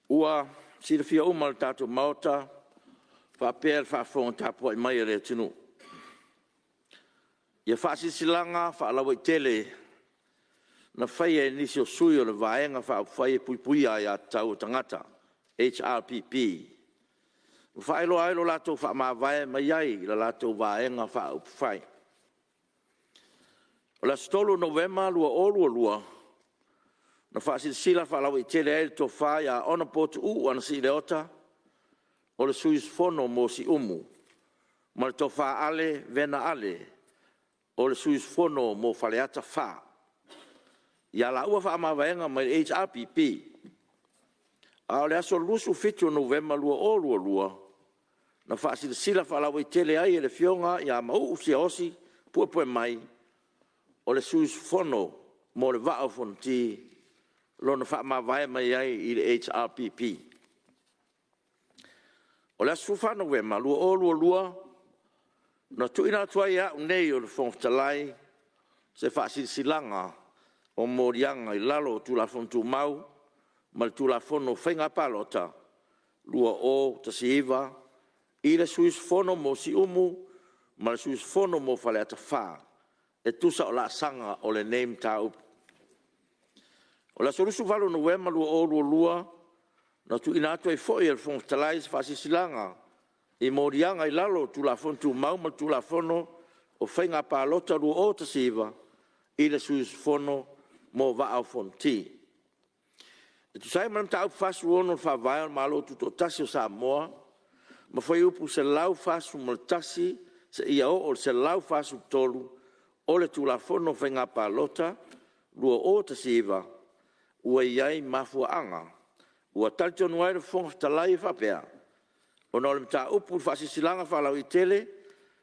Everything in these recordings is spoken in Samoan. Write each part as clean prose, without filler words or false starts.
Ua silafia uma e le tatou Maota faapea le faafofoga tapuai mai a le atunuu ia Faasilasilaga Faalauaitele na faia e nisi o sui o le Vaega Faaupufai e Puipuia Aia Tatau a Tagata HRPP, ua faailoa ai lo latou faamavae mai ai i la latou Vaega Faaupufai. O le aso 3 o Novema 2022, na faasilasila faalauaitele ai le Tofa Hon Tuuu Anasii Leota, o le sui usufono mo Siumu, ma le Tofa Ale Vena Ale, o le sui usufono mo Faleata 4, ia laua faamavaega mai le HRPP. A o le aso 27 o Novema 2022, na faasilasila faalauaitele ai e le Afioga Mauu Siaosi Puepuemai, o le sui usufono mo le Vaa o Fonoti, lona faamavae mai ai i le HRPP. O le aso 14 o Novema 2022, na tuuina atu ai e a'u nei o le Fofoga Fetalai se Faasilasilaga o Moliaga i lalo o Tulafono Tumau ma le Tulafono o Faiga Palota 2019 i le sui usufono mo Siumu ma le sui usufono mo Faleata 4, e tusa o laasaga o lenei mataupu. O le aso 28 o Novema 2022, na tuuina atu ai foi e le Fofoga Fetalai se Faasilasilaga i Moliaga i lalo o Tulafono Tumau ma le Tulafono o Faiga Palota 2019 i le sui usufono mo Vaa o Fonoti. E tusa ai ma le Mataupu 46 o le Faavae o le Malo Tutoatasi o Samoa ma Fuaiupu 141 seia oo i le 143 o le Tulafono o Faiga Palota 2019, ua i ai mafuaaga ua talitonu ai le Fofoga Fetalai e faapea, ona o le mataupu i le Faasilasilaga Faalauaitele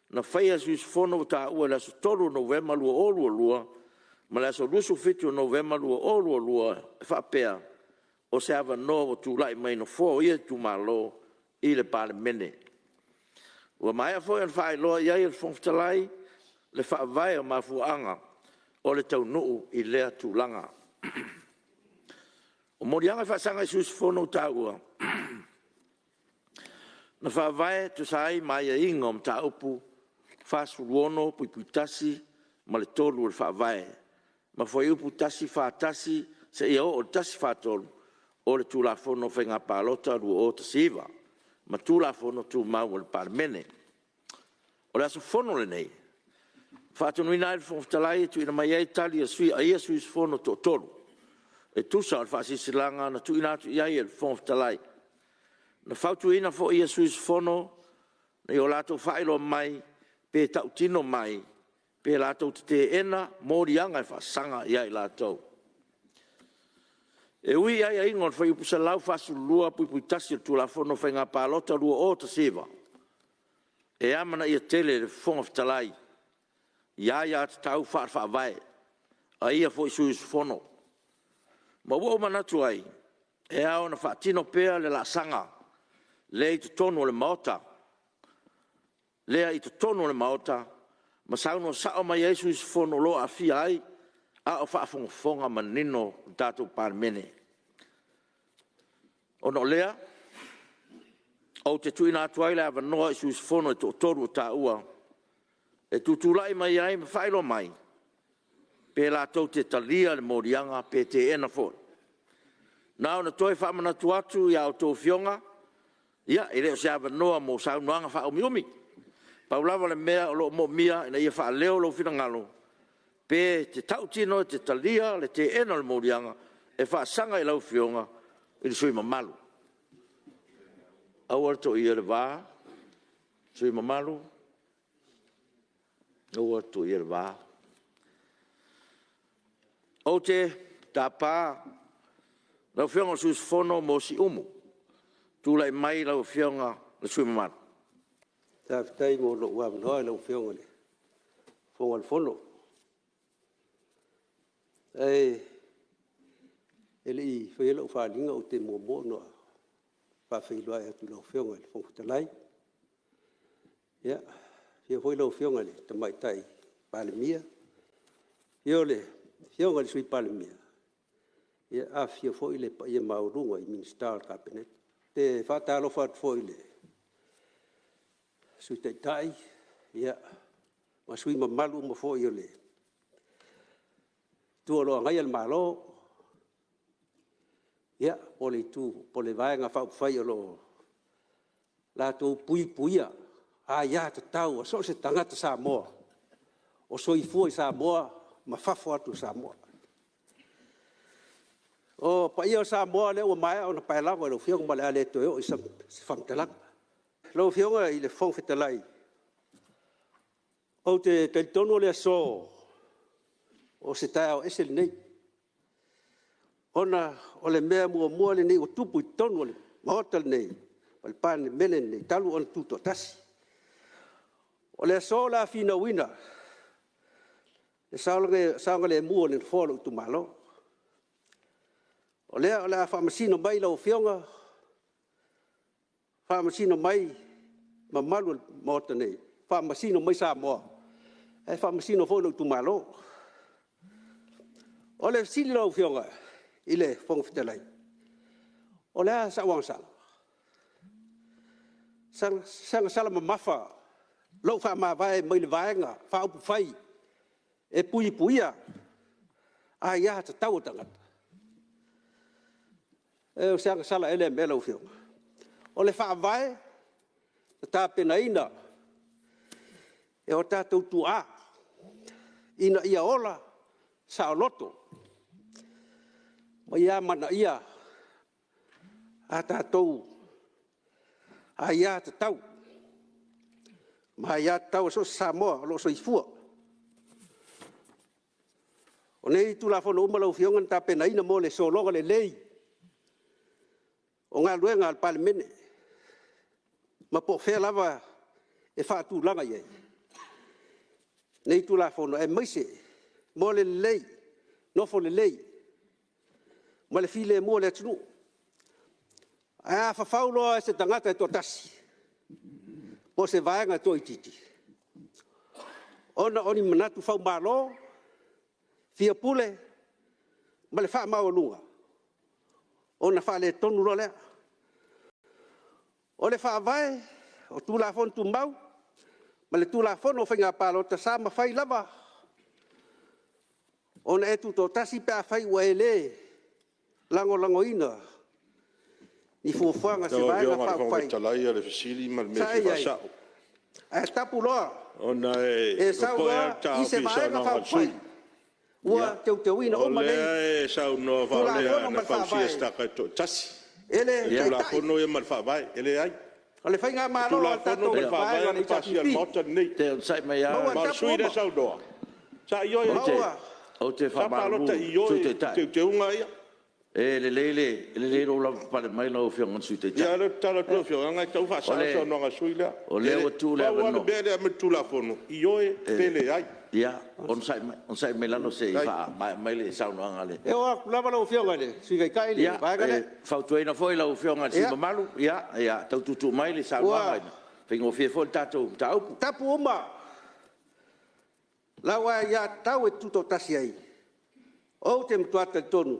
na faia e sui usufono ua taua i le aso 3 o Novema 2022 ma le aso 27 o Novema 2022, e faapea, o se avanoa ua tulai mai i Nofoa o ia itumalo i le Palemene. Ua maea foi ona faailoa i ai e le Fofoga Fetalai le faavae o mafuaaga o le taunuu i lea tulaga. O moliaga e faasaga i sui usufono ua taua, na faavae e tusa ai ma aiaiga o Mataupu 46(1) ma le 3 o le Faavae ma Fuaiupu 141 – 143 o le Tulafono o Faiga Palota 2019 ma Tulafono Tumau a le Palemene. O le aso Fono lenei, na faatonuina ai e le Fofoga Fetalai e tuuina mai ai tali a ia sui usufono e toatolu, e tusa o le Faasilasilaga na tuuina atu i ai e le Fofoga Fetalai. Na fautuaina foi ia sui usufono ina ia o latou faailoa mai pe ta'utino mai, pe latou te te'ena moliaga e faasaga ia i latou. E ui i aiaiga o le Fuaiupu 142(1) o le Tulafono o Faiga Palota 2019, e amanaia tele e le Fofoga Fetalai ia aia tatau faale-Faavae a ia foi sui usufono, ma ua ou manatu ai, e ao ona faatino pea le laasaga lea i totonu o le Maota ma saunoa sa'o mai ai sui usufono o lo o aafia ai, a o faafogafoga manino le tatou Palemene. Ona o lea, ou te tuuina atu ai le avanoa i sui usufono e toatolu ua taua, e tutulai mai ai ma faailoa mai, pe latou te talia le moliaga pe teena foi. Na ona toe faamanatu atu i a outou Afioga, ia e le o se avanoa mo saunoaga faaumiumi. Pau lava le mea o lo o moomia, ina ia faaleo lou finagalo pe e te tautino e te talia le teena o le moliaga e faasaga i lau Afioga i le sui usufono mamalu. Aua le toia le va sui usufono mamalu, aua le toia le va. Ou te tapa lau Afioga i le sui usufono mo Siumu. Tulai mai lau Afioga i le sui usufono mamalu. Faafetai mo lou avanoa lau Afioga i le Fofoga o le Fono. Ae le i faia lau faaaliga ou te muamua ona faafeiloai atu i lau Afioga i le Fofoga Fetalai, afio foi lau Afioga i le Tamaitai Palemia, afio le Afioga i le Sui Palemia, Afifio foi le paia maualuga i Minisita o le Kapeneta. E faatalofa atu foi i le Sui Taitai ma sui usufono mamalu uma foi o le Itu o lo o agaia le Malo, ia, po o le Vaega Faaupufai o lo o latou puipuia aia tatau a so o se tagata Samoa o soifua i Samoa ma fafo atu o Samoa. O paia o Samoa lea ua maea ona paelago e lau Afioga, ma o le a le toe oo i ai se faamatalaga. Lau Afioga i le Fofoga Fetalai, ou te talitonu o le aso, o se taeao ese lenei, ona o le mea muamua lenei ua tupu i totonu o le Maota lenei o le Palemene lenei talu ona tutoatasi. O le aso o le a finauina le saogalemu o le Nofoa o lou itumalo. O lea o le a faamasino mai lau Afioga, faamasino mai le mamalu o le Maota nei, faamasino mai Samoa, ae faamasino foi lou itumalo. O le fesili lau Afioga i le Fofoga Fetalai, o le a sau agasala? Se agasala mamafa lou faamavae mai le Vaega Faaupufai e Puipuia Aia Tatau a Tagata? O se agasala ea lea mea lau Afioga? O le Faavae na tapenaina e o tatou tuaa ina ia ola saoloto ma ia amanaia a tatou aiatatau ma aiatatau a so o se Samoa o lo o soifua. O nei Tulafono uma lau Afioga na tapenaina mo le sologa lelei o galuega a le Palemene, ma po o fea lava e faatulaga i ai nei Tulafono, aemaise mo le lelei, nofo lelei ma le filemu o le atunuu. Ae a fafau loa e se tagata e toatasi po o se vaega toaitiiti ona o ni manatu faumalo, fiapule ma le faamaualuga, ona faaletonu loa lea. O le Faavae, o Tulafono Tumau ma le Tulafono o Faiga Palota, sa mafai lava ona e tutoatasi pe afai ua e le lagolagoina ni fuafuaga a se Lau Vaega Afioga i le Fofoga Faaupufai Fetalai o le fesili ma le mea e sa e fia i ai, faasao. ae tapu loa Ona e e sau popoe lava loa le i taofi se i le Vaega saunoaga a le sui Faaupufai, ua teuteuina usufono. O uma nei lea e saunoa faapea Tulafono na ma le fausia e se Faavae tagata e toatasi e le le Taitai Tulafono ia ma le Faavae. E leai. o le O faigamalo a le Tulafono tatou ma le Vaega Faavae o le na pasia e le HRPP, Maota lenei. Se i onosai mai ma ua Ma o le lava. tapu sui usufono lea e uma, saunoa, sa ioe ai ma ua Ou te Sa faamalulu palota i le ioe Sui i Taitai, teuteuga ia. e lelei lou lavapapale mai lau Afioga i le Sui Ia Taitai. o lea ou te tatalo atu lau Afioga, leaga e tatau ona faasao le saunoaga a le sui usufono lea. O lea ua tuu le Pau lava le avanoa. mea lea e aumai i le Tulafono, ioe pe leai. Ia, onosai mai lalo se i faamaea mai le saunoaga a le… E oo atu lava lau Afioga i le Sui Taitai i le Ia, vaega e lea. fautuaina foi lau Afioga i le sui usufono mamalu, ia tau tuutuu mai le saunoaga Ua e faigofie foi le tatou mataupu. tapu uma lau aiatatau e te tutoatasi ai, ou te matua talitonu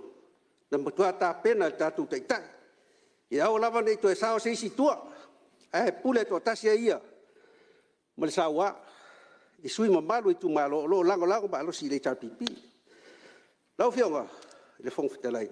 na matua tapena e lo tatou Taitai ia aua lava ne i toe sao se isi i tua, ae pule toatasi ai ia ma le saua i sui usufono mamalu o itumalo o lo o lagolago malosi i le HRPP. Lau Afioga i le Fofoga Fetalai,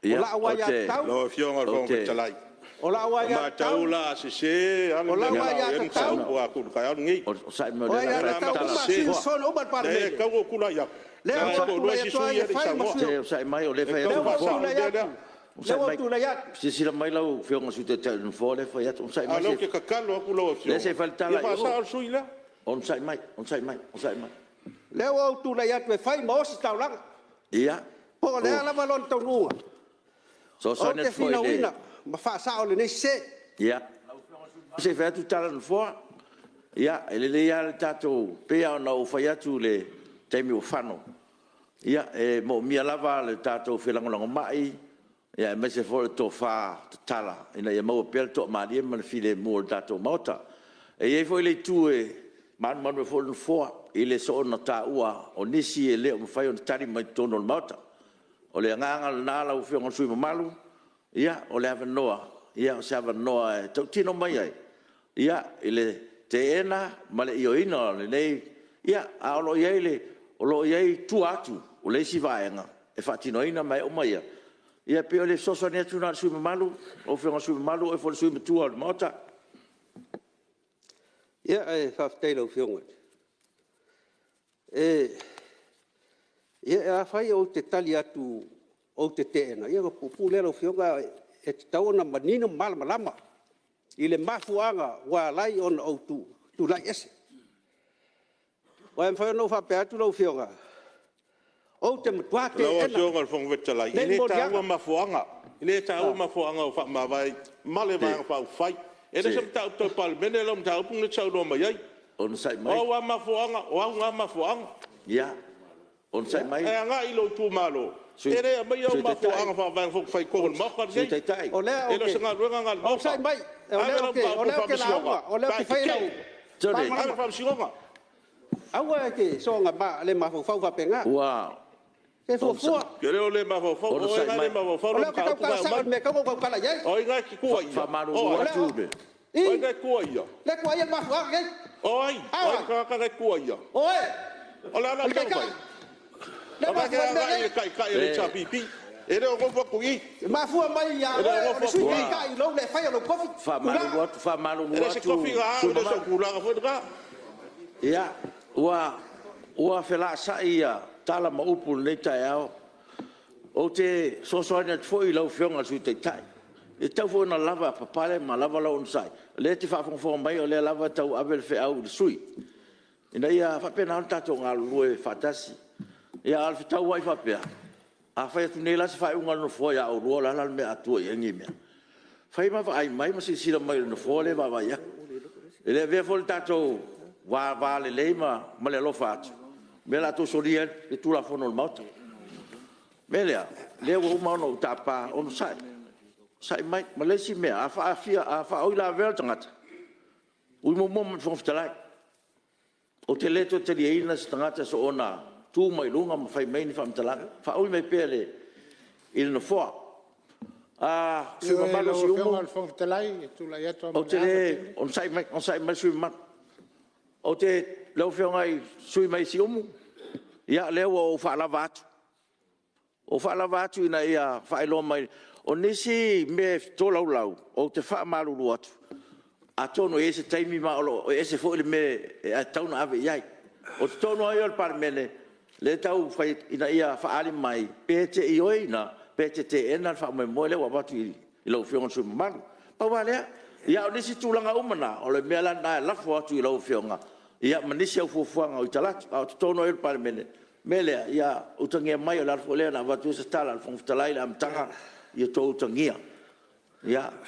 o lau Ou te… aiatatau, Lau Afioga i le Ou Fofoga te… Fetalai, o lau ua matau o aiatatau, le a sese lava o le mea lau o le a oo i ai le aiatatau, mataupu a tatou i le taeao lenei. Onosai mai o o lea o O le a le fai a atu le aiatatau tala matou a uma a le sui sese. Nofoa. usufono uma o le Leai e Palemene, tatau ona ou tulai atu, lea leaga ua e ou toalua tulai isi atu sui ai usufono ia e e le i fai ma saunoa. sui Se i onosai mai o lea e E fai tatau atu lea le ona ua ou Nofoa. faasao le tulai mea atu, lea. lea Onosai ua ou mai. tulai atu. Silasila mai lau Afioga i le Sui Taitai i le Nofoa lea e fai atu. Onosai A o mai lea se ou i… te tatalo atu lau lea se Afioga, i fai le ia tala i faasao o. le sui usufono lea. Onosai mai, onosai mai, onosai mai. Lea ua ou tulai atu e fai ma ositaulaga, po o le a lava lona taunuuga, ou Fesoasoani te atu foi i le… finauina ma faasao lenei sese. Ia, se i fai atu le tala a le Nofoa. Ia, e lelei lava le tatou… e pei lava ona ou fai atu i le taimi ua fano, ia, e moomia lava le tatou felagolagomai aemaise foi o le tofa tatala ina ia maua pea le toamalie ma le filemu o le tatou Maota. E i ai foi le itu e manumanu ai foi le Nofoa i le soona taua o nisi e le o mafai ona tali mai i totonu o le Maota. O le agaga lena lau Afioga i le sui usufono mamalu, o le avanoa, o se avanoa e tautino mai ai i le teena ma le ioeina o lenei… Ae o lo o i ai i tua atu o le isi vaega e faatinoina mea uma ia. Ia pei o le fesoasoani atu lena i le sui usufono mamalu, lau Afioga i le sui usufono mamalu, o oe foi o le sui usufono matua o le Maota. Ia, ae faafetai i lau Afioga. Ia afai ou te tali atu ou te teena, ia ona puupuu lea lau Afioga, ae tatau ona manino ma malamalama i le mafuaaga ua ala ai ona ou tulai ese. Aua e mafai ona ou faapea atu lau Afioga, ou te matua Lau teena Afioga i le Fofoga Fetalai, e nei le moliaga. taua mafuaaga, e le taua mafuaaga ua faamavae ma le Vaega Faaupufai. E le o se mataupu tau Palemene lau mataupu lea e te saunoa mai ai. Onosai O mai. au lava mafuaaga, o au na mafuaaga. Ia, onosai mai Ae agai i lou itumalo, le e le aumaia Sui au Taitai. mafuaaga faa-Vaega Faaupufai i totonu o le Maota Sui lenei. Taitai. O lea E ou le o te se galuega lena a le Maota. onosai mai, o Ave lea lau mataupu i le ou te Faamasinoga lauga, o lea pe ou a te e faia lau tetee. Sole, Ave i le faamalamalamaga. Faamasinoga. Aua e te soona le mafaufau faapena. Ua Se fuafua. Ou te le o le mafaufau, o oe Onosai na e mai. le mafaufau i O lau lea ou te mataupu tautala na e sao i aumai. le mea e tatau ona ou tautala i ai. O ai na e te tuuaia? Faamalulu O ai? atu le… I, O ai na e tuuaia? lea e tuuaia le mafuaaga lenei. O ai? A O o ai ai? le tagata na e tuuaia? O oe, O le a o lau le mea na Taitai. fai? Lea e E te mafua ai le mea agai i lenei. le Taitai o le HRPP. E le o nofo atu i i. E mafua mai ia E le oe o o nofo le atu Sui i i. Taitai i lou le faia o lou tofi, Faamalulu tulaga. atu, faamalulu E le o se atu tofi le na au, sui e le o usufono sou mamalu. tulaga foi lena. Ia, ua felaasai tala ma upu i lenei taeao. Ou te fesoasoani atu foi i lau Afioga i le Sui Taitai. E tatau foi ona lavapapale ma lava lou onosai, o lea e te faafogafoga mai o lea lava e tau ave le feau i le sui usufono, ina ia faapena ona tatou galulue faatasi. Ia, a o le fetauai faapea, a fai atu nei la se faaiuga a le Nofoa ia oulua, o le a la le mea o le a tua i ai lenei mea? Fai ma vaai mai ma silasila mai i le Nofoa lea e vaavaai atu. E le avea foi le tatou va lelei ma le alofa atu ma mea o le a outou solia ai le Tulafono a le Maota. O le mea lea, o lea ua uma ona ou tapa, onosai, onosai mai. Ma le isi mea, a faauilavea le tagata, ui muamua mai i le Fofoga Fetalai. Ou te le toe taliaina se tagata soona tu mai luga ma fai mai ni faamatalaga, faaui mai pea i le Nofoa. Le sui usufono Ioe mamalu o lau Afioga Siumu, i le Fofoga Fetalai e tulai atu lava ma ou le te ava le… tele. Onosai mai le sui usufono mamalu. Lau Afioga i le sui usufono mai Siumu, ia o lea ua ou faalava atu, ua ou faalava atu ina ia faailoa mai. O nisi mea e tolaulau, ou te faamalulu atu, atonu e i ai se taimi, ma e ese foi le mea e tatau ona ave i ai. O totonu lava ia o le Palemene, lea e taumafai atu ina ia faaali mai pe te ioeina pe te teena le faamoemoe lea ua avatu i lau Afioga i le sui usufono mamalu. Pau lava lea. A o nisi tulaga uma na, o le mea la lena e lafo atu i lau Afioga ma nisi au fuafuaga o i talaatu. A o totonu lava ia o le Palemene, o le mea lea, ia utagia mai, o le ala foi lea na avatu ai se tala a le Fofoga Fetalai i le amataga, ia outou utagia,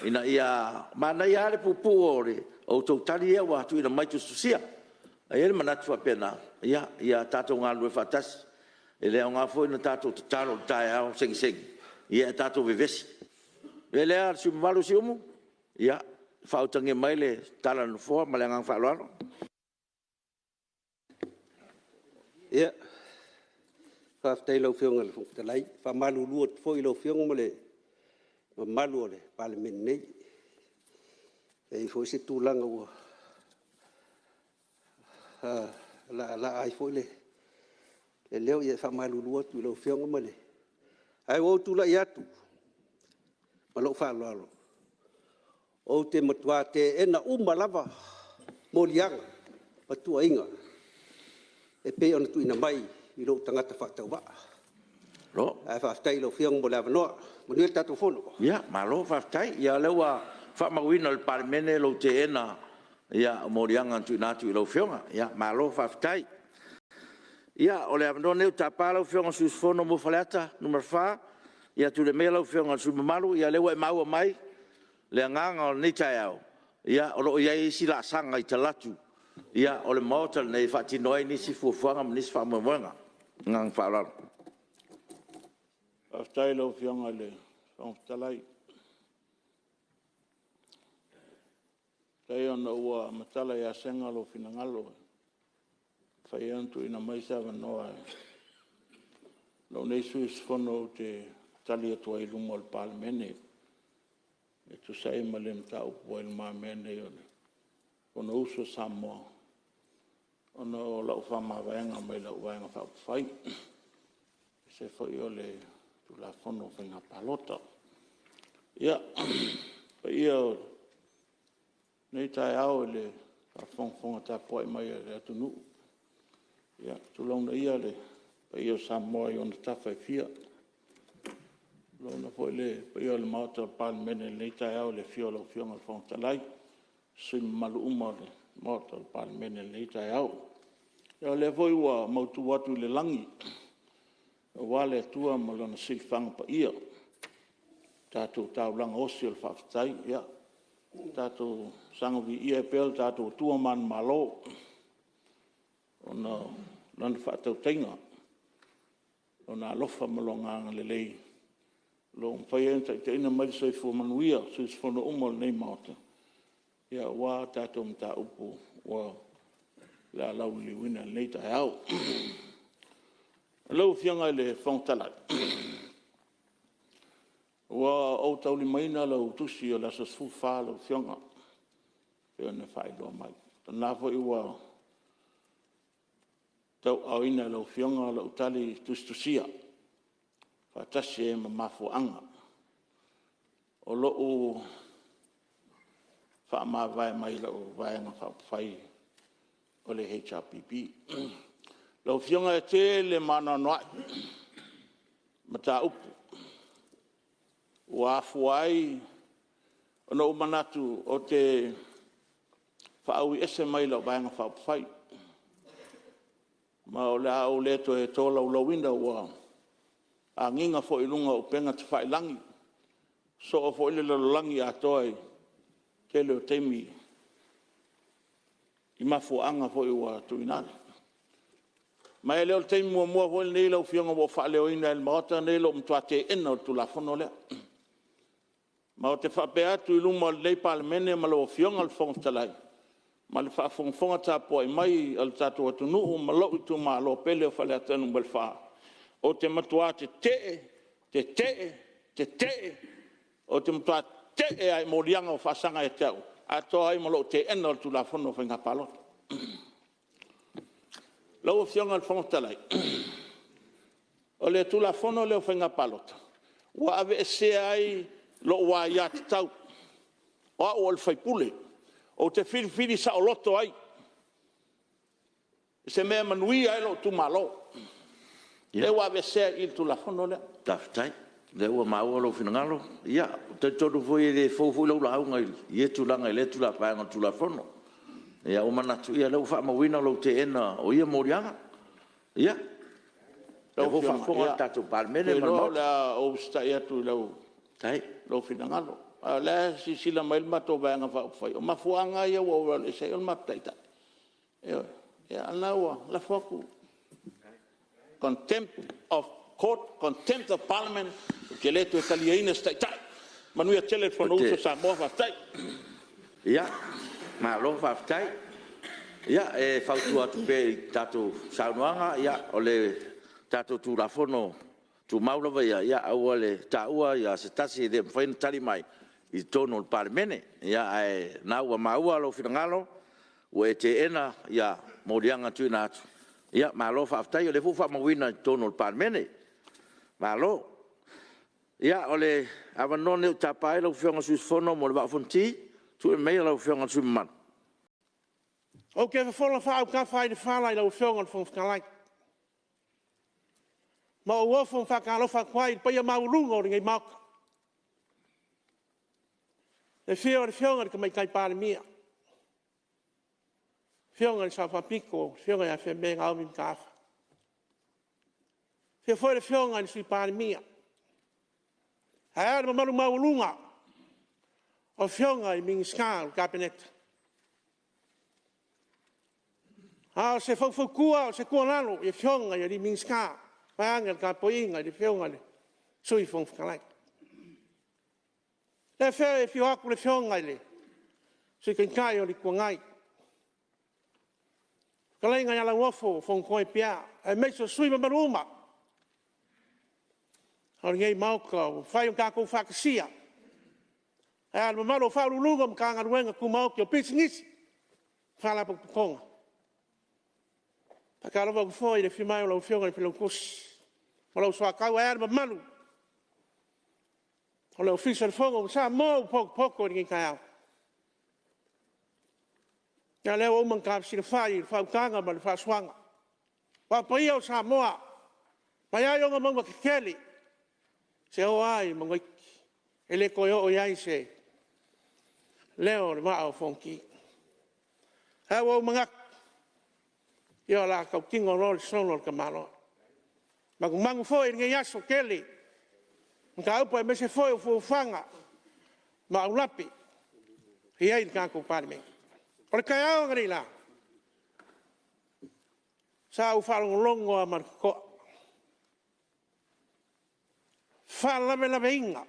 ina ia… Manaia lava le puupuu o a outou tali ia ua tuuina mai tusitusia. Ae i ai le manatu faapena, ia tatou galulue faatasi. E le aoga foi le tatou tatalo i le taeao segisegi ae tatou vevesi. O le mea lea le sui usufono mamalu o Siumu, ia faautagia mai le tala a le Nofoa. Ma le agaga faaaloalo. Ia, faafetai i lau Afioga i le Fofoga Fetalai. E faamalulu atu foi i lau Afioga ma le mamalu o le Palemene nei, a i ai foi se tulaga ua laalaa ai foi le leo, ia e faamalulu atu i lau Afioga ma le… Ae ua ou tulai atu ma lou faaaloalo, ou te matua teena uma lava moliaga ma tuuaiga e pei ona tuuina mai i lou tagata faatauvaa. Ae faafetai i lau Afioga mo le avanoa. Manuia le tatou Fono. Ia, malo faafetai. Ia o lea ua faamauina e le Palemene lou teena o moliaga na tuuina atu i lau Afioga. Malo faafetai. Ia, o le avanoa lenei ou te tapa lau Afioga i le sui usufono mo Faleata 4. Ia tulai maia lau Afioga i le sui usufono mamalu, o lea ua e maua mai le agaga o lenei taeao, o lo o i ai isi laasaga i talaatu o le Maota lenei e faatino ai nisi fuafuaga ma nisi faamoemoega. Ma le agaga faaaloalo. Faafetai i lau Afioga i le Fofoga Fetalai. Faafetai ona ua matala ia sega lou finagalo ua mafai ai ona tuuina mai se avanoa e lou nei sui usufono ou te tali atu ai i luma o le Palemene e tusa ai ma le mataupu ua i lumamea nei o le Fonousu a Samoa ona o lau faamavaega mai lau Vaega Faaupufai, aemaise foi o le Tulafono o Faiga Palota. Ia, le paia o lenei taeao i le faafogafoga tapuai mai a le atunuu, tulouna ia le paia o Samoa i ona tafa e fia. Tulouna foi le paia o le Maota o le Palemene i lenei taeao i le afio o lau Afioga i le Fofoga Fetalai ma sui usufono mamalu uma o le Maota o le Palemene i lenei taeao. Ia o lea foi ua mautu atu i le lagi aua le Atua ma Lona silafaga paia, le tatou taulaga osi o le faafetai. Ia tatou saga viia ai pea lo tatou Atua manumalo ona o Lana faatautaiga, Lona alofa ma Lona agalelei o lo o mafai ai ona taitaiina mai le soifua manuia o sui usufono uma o lenei Maota aua a tatou mataupu o le a lauliliuina i lenei taeao. Lau Afioga i le Fofoga Fetalai, ua ou taulimaina lau tusi o le aso 14 lau Afioga e pei ona faailoa mai. O lena foi ua tauaaoina e lau Afioga lau tali tusitusia faatasi ai ma mafuaaga o lou faamavae mai lau Vaega Faaupufai o le HRPP. Lau Afioga e tele ma anoanoai mataupu ua afua ai ona ou manatu ou te faauiese mai lau Vaega Faaupufai, ma o le a ou le toe tolaulauina, ua agiga foi i luga o upega tafailagi, soo foi le lalolagi atoa i le tele o taimi i mafuaaga foi ua tuuina atu. Ma e le o le taimi muamua foi lenei lau Afioga ua ou faaleoina ai i le Maota lenei lou matua teena o le Tulafono lea. Ma ou te faapea atu i luma o lenei Palemene ma lau Afioga i le Fofoga Fetalai ma le faafogafoga tapuai mai a le tatou atunuu ma lou itumalo pele o Faleata 4, ou te matua tetee, tetee, tetee, ou te matua tetee lava i moliaga ua faasaga ia te au, atoa ai ma lou teena o le Tulafono o Faiga Palota. Lau Afioga i le Fofoga Fetalai, o le Tulafono lea o Faiga Palota, ua aveesea ai lou aiatatau o au o le sui usufono, ou te filifili saoloto ai i se mea e manuia ai lou itumalo. O lea ua aveesea i i i le Tulafono lea. Faafetai. O lea ua maua lou finagalo. Ia, ou te talitonu foi e le fou foi lau lauga i ia tulaga i lea vaega o le Tulafono. Ae ua manatu o lea ua faamauina lou teena o ia moliaga. Ia, o lea foi ua faafofoga le tatou Palemene ma le Ou te iloa Maota. o le a ou usitai atu i lou finagalo, a o la e silasila mai le matou Vaega Faaupufai, o mafuaaga lava ia ua ou alu ese ai o le matou taitai. Ioe. Ia a o lena ua lafo atu, contempt of Court, contempt of Parliament, ou te le toe taliaina se taitai. Manuia tele le Fonousu a Samoa. Faafetai. Ia, malo faafetai. Ia, e fautua atu pea i tatou saunoaga, o le tatou Tulafono Tumau lava ia, ia aua le taua se tasi e le mafai ona tali mai i totonu o le Palemene. Ae o lena ua maua lou finagalo ua e teena moliaga na tuuina atu, malo faafetai o lea foi ua faamauina i totonu o le Palemene. Malo. Ia, o le avanoa lenei ou te tapa ai lau Afioga i le sui usufono mo le Vaa o Fonoti. Tulai maia lau Afioga i le sui usufono mamalu. Ou te fofola faaautafa ai le fala i lau Afioga i le Fofoga Fetalai, ma ou ofo faatalofa atu ai i le paia maualuga o lenei Maota. I le afio o le Afioga i le Tamaitai Palemia, le Afioga i le Sao Faapito, le Afioga ia Fiame Naomi Mataafa. Afio foi le Afioga i le Sui Palemia, ae a le mamalu maualuga o Afioga i Minisita o le Kapeneta. A o se faufautua a o se tuualalo i Afioga i Minisita vaeane le tapuaiga i le Afioga i le Sui Fofoga Fetalai. O lea foi e afio atu le Afioga i le Sui Taitai o le Itu Agai, le fetalaiga ia Lauofo Fonotoe Pierre, aemaise o sui usufono mamalu uma o lenei Maota ua mafai ona tatou faatasia. Ae a le mamalu o Ofisa Sili o Pulega o Matagaluega Tumaoti o Pisinisi, Faalapotopotoga. E faatalofa atu foi i le afio mai o lau Afioga i le Failautusi ma lou soatau. Ae a le mamalu o le Ofisa o le Fono ma Samoa ua potopoto i lenei taeao. O lea ua uma ona tafesilafai le faautaga ma le faasuaga aua paia o Samoa mai lava i ona mauga tetele seia oo lava i mauga iti. E le toe oo i ai se leo o le Vaa o Fonoti. Ae ua ou manatu, o le a tautino loa le solo a le tamaloa. E manumanu foi i lenei aso, e tele mataupu aemaise foi o fuafuaga ma aulape e i ai le tatou Palemene. O le taeao analeila, sa ou faalogologo lava ma le totoa, faalavelave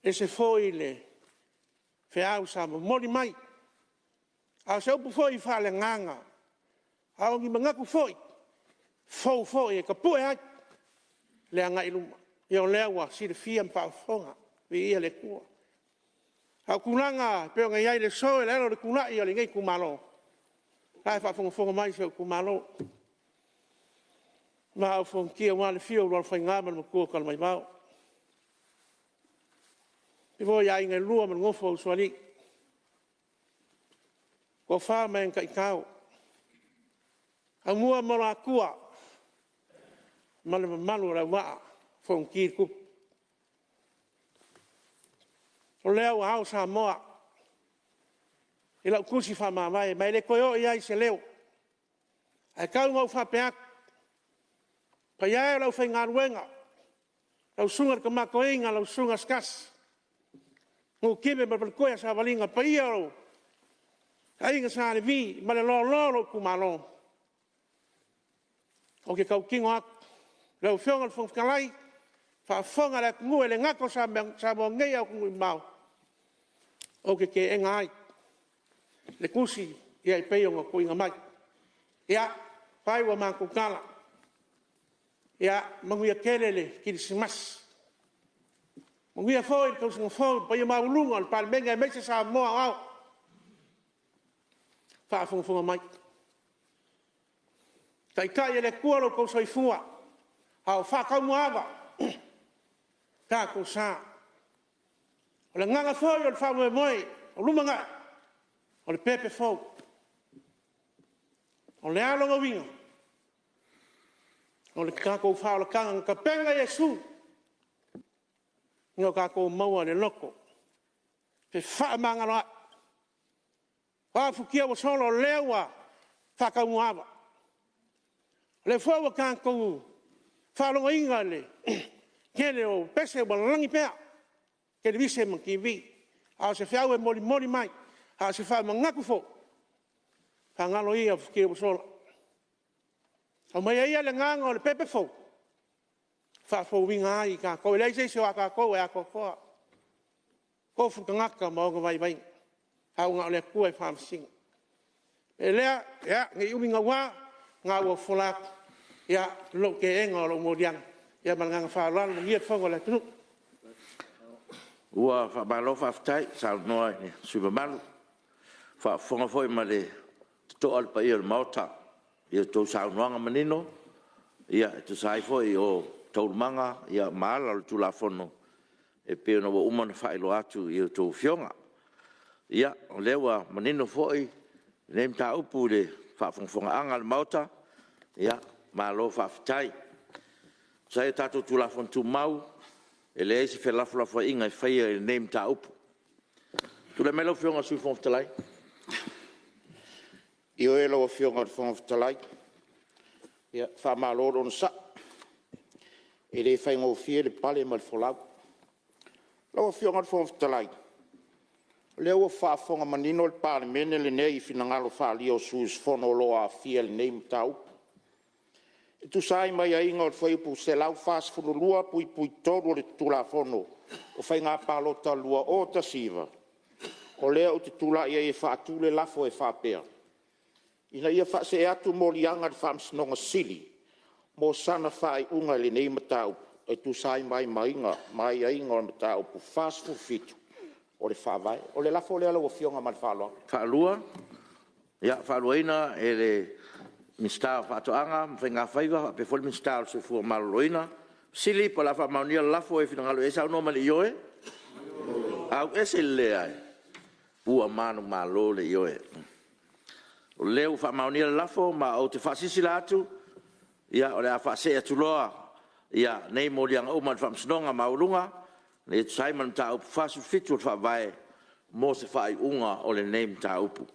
ese foi le feau sa momoli mai, a o se upu foi faale-Agaga, a o ni manatu foi fou foi e tapue ai le agai i luma. Ia o lea ua silafia ma faafofoga, viia le Atua. A o tulaga e pei ona i ai le aso i le ala o le tulai o lenei itumalo, o la e faafogafoga mai si ou itumalo, le Vaa o Fonoti aua le afio o Ulualofaiga ma le matua o Talamaivao, faapea foi aiga e lua ma le nofo a usoalii, Toafa ma e na taitao, Aumua ma Luatua ma le mamalu o le auvaa o Fonoti le Tupu. O lea ua ao Samoa i lau tusi faamavae, ma e le toe oo i ai se leo. Ae tau ina ou faapea atu, le paia e o le aufaigaluega, lau susuga i le tama toeaina lau susuga Asotasi, Lutime ma le faletua ia Savaliga, le paia o le aiga Sa Levi ma le loaloa o lou itumalo. Ou te tautino atu lau Afioga i le Fofoga Fetalai, faafofoga le atunuu e le gata o Samoa nei a o atunuu e mamao, ou te teena ai le tusi e pei ona tuuina mai. Ia faaiu a matou tala, ia manuia tele le Kerisimasi, manuia foi le tausaga fou i le paia maualuga o le Palemene aemaise Samoa aoao o faafogafoga mai. Taitai e le Atua lo outou soifua a o faataumuaava lo tatou sa. O le agaga foi o le faamoemoe o lumanai, o le pepe fou. O le a lona uiga? O le tatou faaolataga na tapena e Iesu ina ia tatou maua le loto fefaamagaloai. O a futia ua sola, o lea ua faataumuaava, o lea foi ua tatou faalogoina le tele o pese ua lalagi pea i televise ma TV. A o se feau e molimoli mai, a o se faamanatu foi, faagalo ia futia ua sola, aumaia ia le agaga o le pepe fou e faafouina ai i tatou. E leai se isi o tatou e atoatoa, e tofu le tagata ma ona vaivaiga, ae na o le Atua e faamasino. O le mea lea, ne i umi naua, o lena ua fofola atu lou teena o lou moliaga. Ma le agaga faaaloalo. Manuia le fono a le atunuu. Ua faamalo faafetai saunoa i le sui usufono mamalu. Ua faafofoga foi ma le totoa le paia o le Maota i a outou saunoaga manino e tusa ai foi o taualumaga ma ala o le Tulafono e pei ona ua uma ona faailoa atu i a outou afioga. Ia, o lea ua manino foi lenei mataupu i le faafogafogaaga a le Maota, malo faafetai. E tusa ai o tatou Tulafono Tumau, e leai se felafolafoaiga e faia i lenei mataupu. Tulai mai lau Afioga i le Sui Fofoga Fetalai. Ioe lau Afioga i le Fofoga Fetalai. Faamalo le onosai, e le faigofie le pale ma le folau. Lau Afioga i le Fofoga Fetalai, o lea ua faafofoga manino le Palemene lenei i finagalo faaalia o sui usufono o lo o aafia i lenei mataupu e tusa ai ma aiaiga o le Fuaiupu 142(3) o le Tulafono o Faiga Palota 2019. O lea ou te tulai ai e faatu le lafo e faapea, Ina ia faasee atu moliaga i le Faamasinoga Sili mo sana faaiuga i lenei mataupu e tusa ai ma aiaiga o le Mataupu 47 o le Faavae. O le lafo lea lau Afioga ma le faaaloalo. Ia, faaluaina e le Minisita o Faatoaga ma Faiga Faiva faapea foi le Minisita o le Soifua Maloloina. O le mea sili o le a faamaonia le lafo, e finagalo i ai saunoa mai i le ioe. Ioe. Auese le leai. Ua manumalo le Ioe. O lea ua faamaonia le lafo ma ou te faasilasila atu, o le a faasee atu loa nei moliaga uma i le Faamasinoga Maualuga e tusa ai ma le Mataupu 47 o le Faavae mo se faaiuga o lenei mataupu.